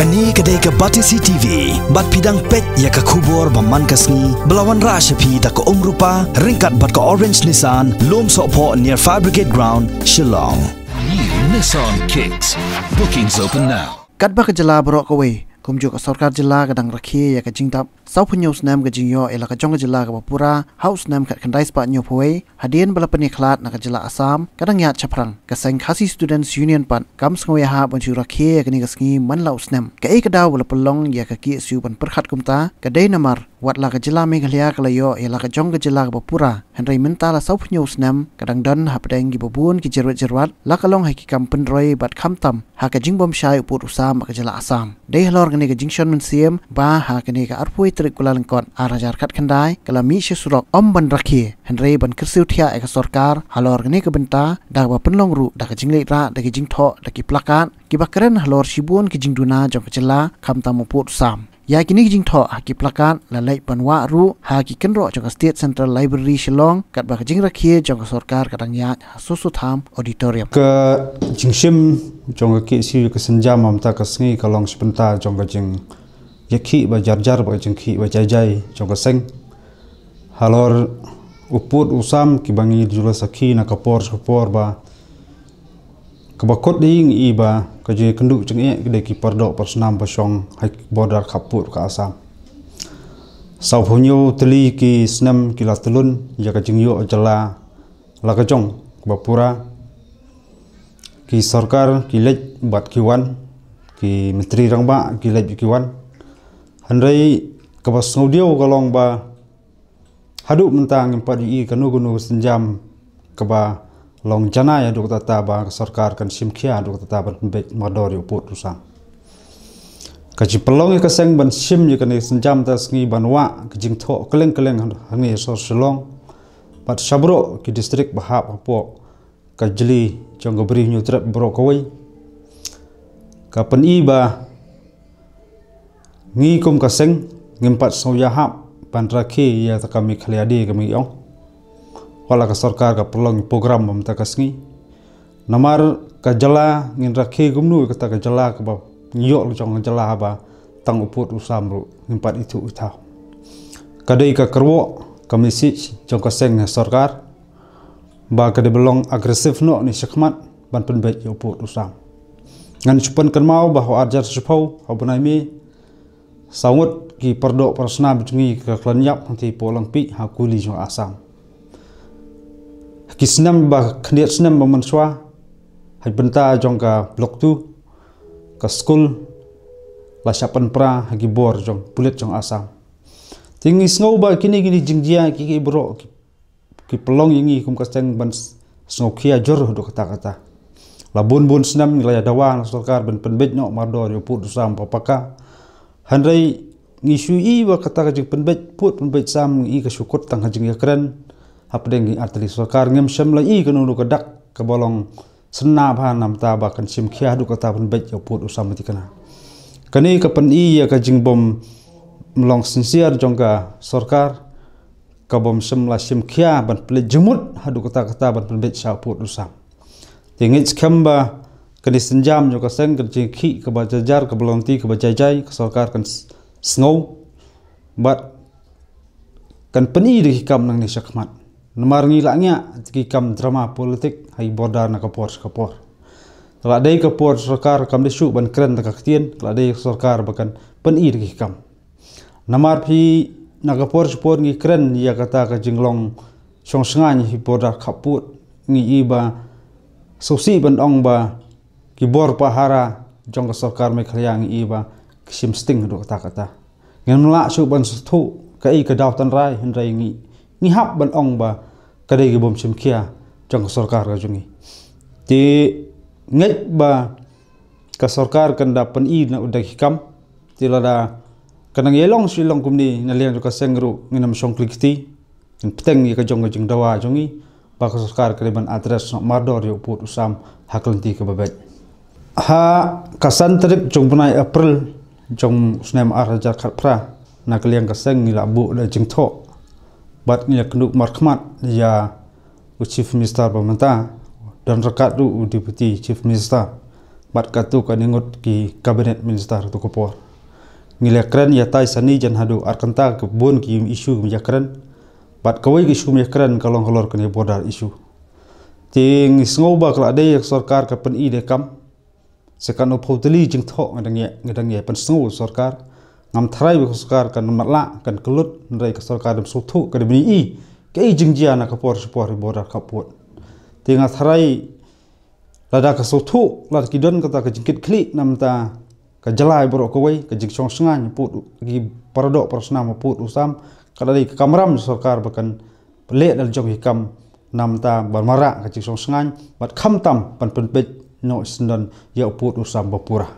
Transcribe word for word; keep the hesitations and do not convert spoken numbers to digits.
Kane ka dei ka Batesi T V, bad phi dang peit ïa ka khubor ba man ka sngi, ba la wanrah sha phi da ka Umrupa, ryngkat bad ka Orange Nissan, Lumsohphoh near Fire Brigade Ground, Shillong. New Nissan Kicks. Bookings open now. Katba ka jylla baroh kawei, kumjuh ka sorkar jylla ka dang rakhe ïa ka jingdap sawphew hynñiew snem ka jingïoh ïa la ka jong ka jylla kaba pura ha u snem khatkhyndai spah hynñiewphew wei, hadien ba la pynïakhlad na ka jylla Assam, ka dang ïaid shaphrang. Ka seng Khasi Students Union pat kam sngew ïahap ban shu rakhe ïa kane ka sngi man la u snem. Kaei ka daw ba la pynlong ïa ka K S U ban pyrkhat kumta, ka dei namar wat la ka jylla Meghalaya ka la ïoh ïa la ka jong ka jylla kaba pura, hynrei mynta la sawphew hynñiew snem ka dang don hapdeng kiba bun ki jyrwet jyrwat, la ka long ha ki kam pynroi bad khamtam ha ka jingbymshai u pud u sam ha ka jylla Assam. Dei halor kane ka jingshon mynsiem ba ha kane ka arphew tarik Kyllalyngkot ar hajar khatkhyndai ka la mih sha surok ym ban rakhe, hynrei ban kyrsiew thiah ïa ka sorkar halor kane ka bynta, da kaba pynlong ruh da ka jingleit rah da ki jingthoh da ki plakat kiba kren halor shibun ki jingduna jong ka jylla khamtam u pud u sam. Ïa kine ki jingthoh ha ki plakat la leit ban wah ruh ha ki kynroh jong ka State Central Library Shillong, katba ka jingrakhe jong ka sorkar ka dang ïaid ha Sosotham Auditorium. Ka jingshim jong ka K S U ïa ka sienjam mynta ka sngi ka long shi bynta jong ka jingïakhih ba jar jar bad ka jingkhih ba jai jai jong ka seng halor u pud u sam kiba ngi ju la sakhi na ka por sha ka por, ba kaba kut dei ngi i ba ka jingïakynduh jingeh ka dei ki pardoh parsnam ba shong ha ki border khappud ka Assam. Sawphew hynñiew tylli ki snem ki la tylli ïa ka jingïoh jylla la ka jong kaba pura. Ki sorkar ki leit bad ki wan, ki myntri rangbah ki leit bad ki wan. Hynrei kaba sngewdiaw ka long ba haduh mynta ngim pat ïohi kano kano ka sienjam kaba long janai haduh katta ba ka sorkar kan shim khia haduh katta ban pynbeit mardor ïa u pud u sam. Ka jingpynlong ïa ka seng ban shim ïa kane ka sienjam mynta ka sngi ban wah ka jingthoh kylleng kylleng hangne ha sor Shillong bad shabaroh ki district ba hap hapoh ka jylla jong ka Bri Hynñiewtrep baroh kawei. Ka pyni ba ngi kum ka seng ngim pat sngew ïahap ban rakhe ïa kata ka Meghalaya Day kaba ngi ong. Wat la ka sorkar ka pynlong program ba mynta ka sngi. Namar ka jylla ngin rakhe kumno ïa kata ka jylla kaba ngi ïoh la jong ka jylla haba tang u pud u sam ruh ngim pat ithuh ithaw. Ka dei ka kyrwoh ka message jong ka seng ha sorkar ba ka dei ban long aggressive noh ne shakhmat ban pynbeit ïa u pud u sam. Ngan shu pynkynmaw ba ha u ar hajar shiphew ha u bnai May, saw ngut ki pardoh parsnam jong ngi ka klan ïap hangtei hapoh Langpih ha Kuli jong Assam. Ki snem ba khyndiat snem ba mynshuwa ha bynta jong ka Block two ka skul la shah pynpra ha ki bor jong pulit jong Assam. Te ngi sngew ba kine kine jingjia ki ki baroh ki ki pynlong ïa ngi kum ka seng ban s-, sngewkhia jur haduh katta katta. La bun bun snem ngi la ïa dawa na sorkar ban pynbeit noh mardor ïa u pud u sam ba paka. Hynrei ngi shu i ba kata ka jingpynbeit pud pynbeit sam ngi i ka shu kut tang ha jingïakren hapdeng ki artylli sorkar, ngim shym la i kano kano ka dak kaba long sngewbha namar ba kan shim khia haduh katta ban pynbeit ïa u pud u sam ha thikna. Kane ka pyni ïa ka jingbym long sincere jong ka sorkar, ka bym shym la shim khia ban pynleit jingmut haduh katta katta ban pynbeit sha u pud u sam. Te ngeit skhem ba kane ka sienjam jong ka seng, ka jingkhih kaba jar jar, kaba long lynti kaba jai jai, ka sorkar kan s-, sngew bad kan pyni da ki kam nangne shakhmat. Namar ngi la ngiah ki kam drama politik ha ki border na ka por sha ka por. Ka la dei ka por sorkar kam dei shuh ban kren da ka ktien, ka la dei sorkar ba kan pyni da ki kam. Namar phi na ka por sha ka por ngi kren ïa kata ka jinglong shong shngaiñ ha ki border khappud, ngi i ba sngewsih ban ong ba ki bor pahara jong ka sorkar Meghalaya ngi i ba ki shim sting haduh katta katta. Ngim lah shuh ban sngewthuh kaei ka daw tynrai, hynrei ngi, ngi hap ban ong ba ka dei ka bym shim khia jong ka sorkar ka jong ngi. Te ngeit ba ka sorkar kan da pyni na u da ki kam. Te lada ka nang ïa long shu long kumne na liang jong ka seng ruh ngin ym shong kli kti. Ngin bteng ïa ka jong ka jingdawa jong ngi ba ka sorkar ka dei ban address noh mardor ïa u pud u sam ha ka lynti kaba beit. Ha ka san tarik jong u bnai April jong u snem ar hajar khatphra, na ka liang ka seng ngi la buh da jingthoh bad ngi la kynduh markhmat ïa u Chief Minister ba mynta, don ryngkat ruh u Deputy Chief Minister, bad katto katne ngut ki cabinet minister katto ka por. Ngi la kren ïa tai sani jan haduh ar kynta, ka bun ki issue ki ïa kren. Bad kawei ka issue ïa kren ka long halor kane border issue. Te ngi sngew ba ka la dei ka sorkar ka pyni de kam. Sa katno phew tylli jingthoh nga dang ïa, nga dang ïa pynsngew sorkar. Ngam tharai ba ka sorkar kan matlah, kan kyllut, hynrei ka sorkar dang sngewthuh, ka dang bni i kaei jingjia na ka por sha por ïa border khappud. Te nga tharai lada ka sngewthuh, lada ki don kata ka jingkitkhlieh namar ka jylla baroh kawei, ka jingshong shngaiñ pud ki paradoh parasnam pud u sam, ka la dei ka kamram sorkar ba kan leh da la jong ki kam namar ban mareh ka jingshong shngaiñ bad khamtam ban pynpeit noh shisyndon ïa u pud u sam ba pura.